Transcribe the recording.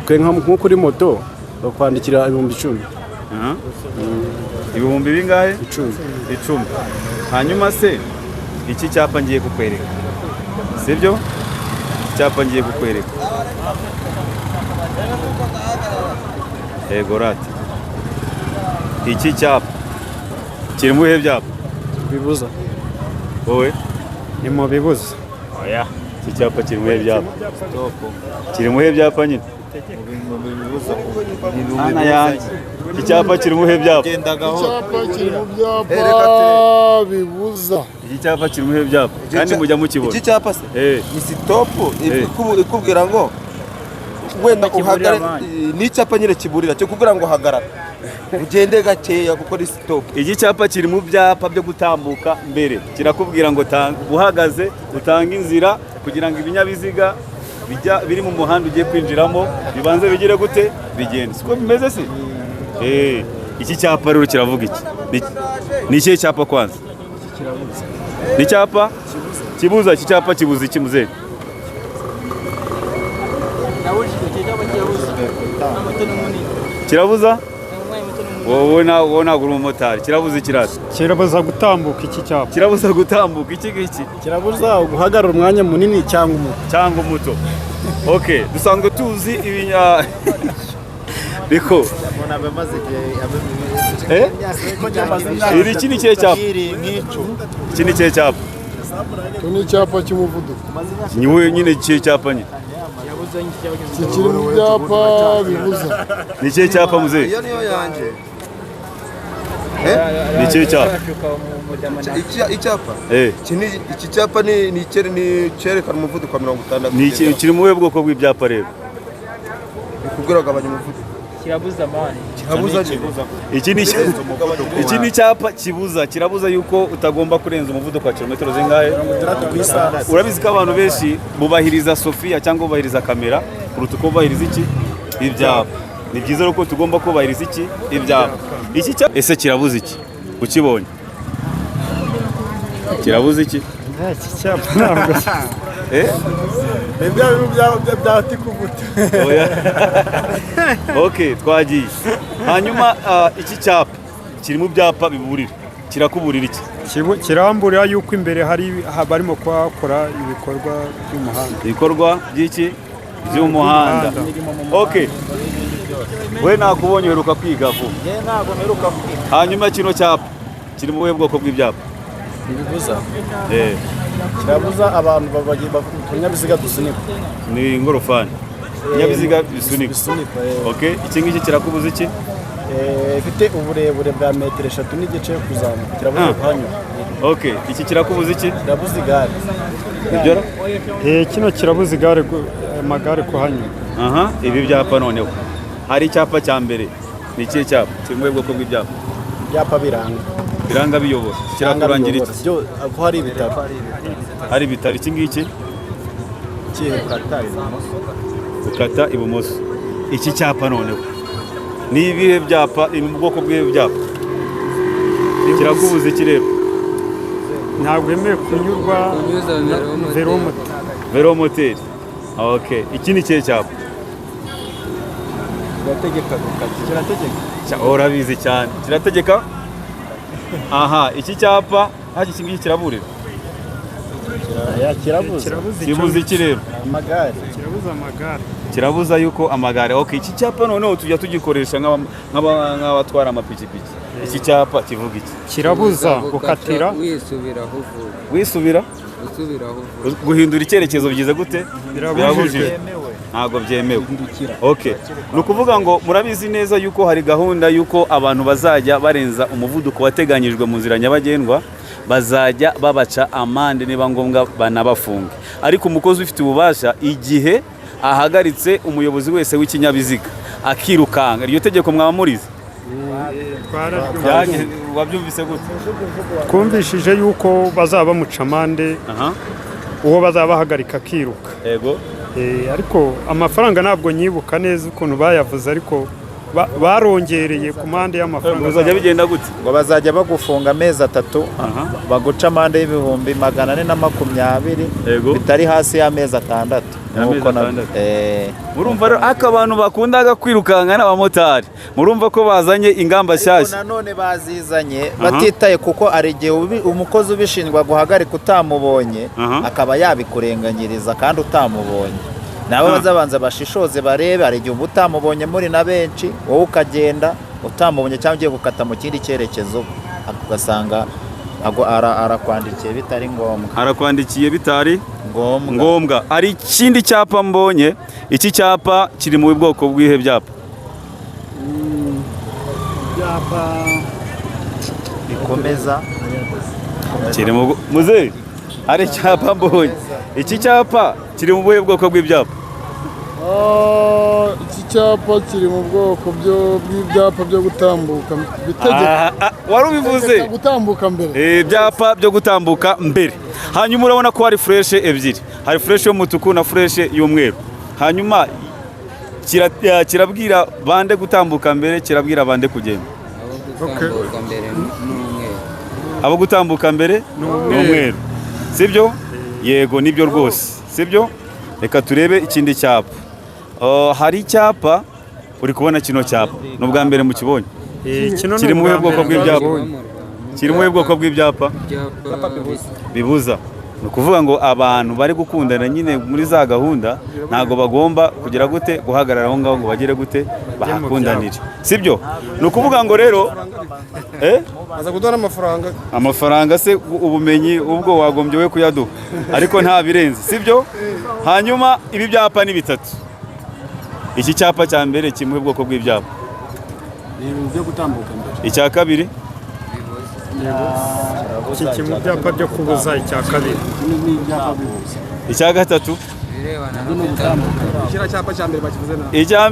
Twe nko kuri moto bakwandikira 10,000. Aha. Ibihumbi bingahe? 10. 10. Hanyuma se iki cyapa ngiye kukwereka, sibyo? Icyapa ngiye kukwereka, yego rati, iki cyapa kiri mu bihe byapa? Bibuza. Wowe? Ni mu bibuza. Oya, iki cyapa kiri mu bihe byapa, kiri mu bihe byapa nyine. Mana yanjye, iki cyapa kiri mu bihe byapa? Icyapa kiri mu byapa bibuza. Iki cyapa kiri mu bihe byapa kandi mujya mukibona? Iki cyapa se? Eh. Ni sitopu. Eh. Ikubwira ngo wenda uhagare. Ni icyapa nyine kiburira cyo kubwira ngo hagarara ugende gakeya kuko ni sitopu. Iki cyapa kiri mu byapa byo gutambuka mbere, kirakubwira ngo uhagaze utange inzira kugira ngo ibinyabiziga bijya biri mu muhanda ugiye kwinjiramo bibanze bigire gute, bigende. Siko bimeze se? Eh, iki cyapa rero kiravuga iki? Ni ikihe cyapa kwanza? Ni icyapa kibuza. Iki cyapa kibuza iki, muzehe? Kirabuza wowe na wowe ntabwo uri umumotari. Kirabuza ikirasi. Kirabuza gutambuka iki cyapa. Kirabuza gutambuka iki ngiki. Kirabuza guhagarara umwanya munini cyangwa umuto. Cyangwa umuto. Okay, dusanzwe tuzi ibinya riko. Eh, iri iki ni ikihe cyapa? Iki ni ikihe cyapa? Icyo ni icyapa cy'umuvuduko. Niwe nyine, ikihe cyapa nyine? Iki kiri mu byapa bibuza. Ni ikihe cyapa, muzehe? Iyo niyo yanjye. Ni ikihe cyapa? Icyapa Eh. iki cyapa ni cyerekana umuvuduko wa 60. Ni iki kiri mu buhe bwoko bw'ibyapa rero? Bikubwira gabanya umuvuduko. Kirabuza mani. Kirabuza nyine. Iki ni icyapa kibuza, kirabuza yuko utagomba kurenza umuvuduko wa kilometero zingahe? 60 ku isaha. Urabizi ko abantu benshi bubahiriza Sofia cyangwa bubahiriza kamera kuruta uko bubahiriza iki? Ibyapa. Ni byiza rero ko tugomba kubahiriza iki? Ibyapa. Iki cyapa ese kirabuza iki? Ukibonye kirabuza iki? Iki cyapa ntabwo. Eh. Ni bya bintu bya tikubuta. Oya. Okay, twagiye. Hanyuma iki cyapa kiri mu byapa biburira, kirakuburira iki? Kiramburira yuko imbere hari barimo kuhakora ibikorwa by'umuhanda. Ibikorwa by'iki? By'umuhanda. Okay, we nakubonye uheruka kwiga vuba. Ntabwo mperuka kwiga. Hanyuma kino cyapa kiri mu buhe bwoko bw'ibyapa? Bibuza. Eh. Kirabuza abantu ku binyabiziga dusunikwa. Ni ingorofani, ibinyabiziga bisunikwa. Bisunikwa, eh. Okay, iki ngiki kirakubuza iki? Ifite uburebure bwa metero 3.5 kuzamuka, kirabuza kuhanyura. Okay, iki kirakubuza iki? Kirabuza igare. Ibyo? Eh, kino kirabuza igare amagare kuhanyura. Aha, ibi byapa noneho hari icyapa cya mbere, ni ikihe cyapa kiri mu buhe bwoko bw'ibyapa? Ibyapa biranga. Biranga biyobora, kirakurangira iki? Byo ko hari ibitaro. Hari ibitaro. Iki ngiki? Ukata ibumoso. Iki cyapa noneho ni ibihe byapa? Ni mu bwoko bw'ibihe byapa? Kirakubuza iki rero? Ntabwo yemewe kunyurwa veromoto. Velomoteri. Okay, iki ni ikihe cyapa? Kirategeka gukata. Kirategeka. Urabizi cyane, kirategeka. Aha, iki cyapa haki, iki ngiki kiraburira. Ya, kirabuza. Kirabuza. Kibuza iki rero? Amagare. Kirabuza amagare. Kirabuza yuko amagare. Okay, iki cyapa noneho tujya tugikoresha nk'abatwara amapikipiki. Iki cyapa kivuga iki? Kirabuza gukatira. Wisubiraho uvuye. Wisubira. Usubiraho uvuye. Guhindura icyerekezo byiza gute? Birabujijwe. Ntabwo byemewe. Okay, ni ukuvuga ngo murabizi neza yuko hari gahunda yuko abantu bazajya barenza umuvuduko wateganyijwe mu nzira nyabagendwa bazajya babaca amande, niba ngombwa banabafunge. Ariko umukozi ufite ububasha, igihe ahagaritse umuyobozi wese w'ikinyabiziga akirukanka, iryo tegeko mwaba murizi? Twararyumvise. Wabyumvise gute? Twumvishije yuko bazaba bamuca amande uwo bazaba bahagarika akiruka. Yego. Ariko amafaranga ntabwo nyibuka neza ukuntu bayavuze, ariko Barongereye ku mande y'amafaranga. Bizajya bigenda gute? Ngo bazajya bagufunga amezi 3, baguca amande y'420,000 Yego. bitari hasi y'amezi 6. Y'amezi Nuko 6. Murumva rero ako abantu bakundaga kwirukanka n'abamotari, murumva ko bazanye ingamba Ariko nshyashya. nanone bazizanye batitaye, kuko hari igihe umukozi ubishinzwe guhagarika utamubonye, akaba yabikurenganyiriza kandi utamubonye. Nabo bazabanza bashishoze barebe. Hari igihe uba utamubonye muri na benshi, wowe ukagenda utamubonye cyangwa ugiye gukata mu kindi cyerekezo, ugasanga arakwandikiye bitari ngombwa. Arakwandikiye bitari ngombwa. Ngombwa. Hari ikindi cyapa mbonye. Iki cyapa kiri mu bwoko bw'ihe byapa? Ibyapa Bikomeza. Kiri mu muze, hari icyapa mbonye. Iki cyapa kiri mu buhe bwoko bw'ibyapa? Iki cyapa kiri mu bwoko bw'ibyapa byo gutambuka bitegeka. Wari ubivuze. Bitegeka gutambuka mbere. Ibyapa byo gutambuka mbere. Hanyuma urabona ko hari flèche ebyiri, hari flèche y'umutuku na flèche y'umweru. Hanyuma kirabwira bande gutambuka mbere, kirabwira bande kugenda? Abo gutambuka mbere ni umweru. Abo gutambuka mbere ni umweru, sibyo? Yego, nibyo rwose, sibyo. Reka turebe ikindi cyapa. Hari icyapa uri kubona, kino cyapa ni ubwa mbere mukibonye? Kino ni Kiri mu buhe ubwa bwoko mbere bw'ibyapa? mbibonye. Kiri mu buhe bwoko bw'ibyapa? Ibyapa Bibuza. Ni ukuvuga ngo abantu bari gukundana nyine muri za gahunda ntabwo bagomba kugira gute? Guhagarara aho ngaho ngo bagere gute? Bahakundanire, sibyo? Ni ukuvuga ngo rero Aza kuduha n'amafaranga. Amafaranga se, ubumenyi ubwo wagombye we kuyaduha, ariko nta birenze, sibyo? Hanyuma ibi byapa ni bitatu. Iki cyapa cya mbere kimuhe ubwoko bw'ibyapa? Ni ibintu byo gutambuka mbere. Icya kabiri? Iki kiri mu byapa byo kubuza, icya kabiri. Ni ibyapa bihuza. Icya gatatu? Birebana no gutambuka. Kiriya cyapa cya mbere bakivuze nabi. Icya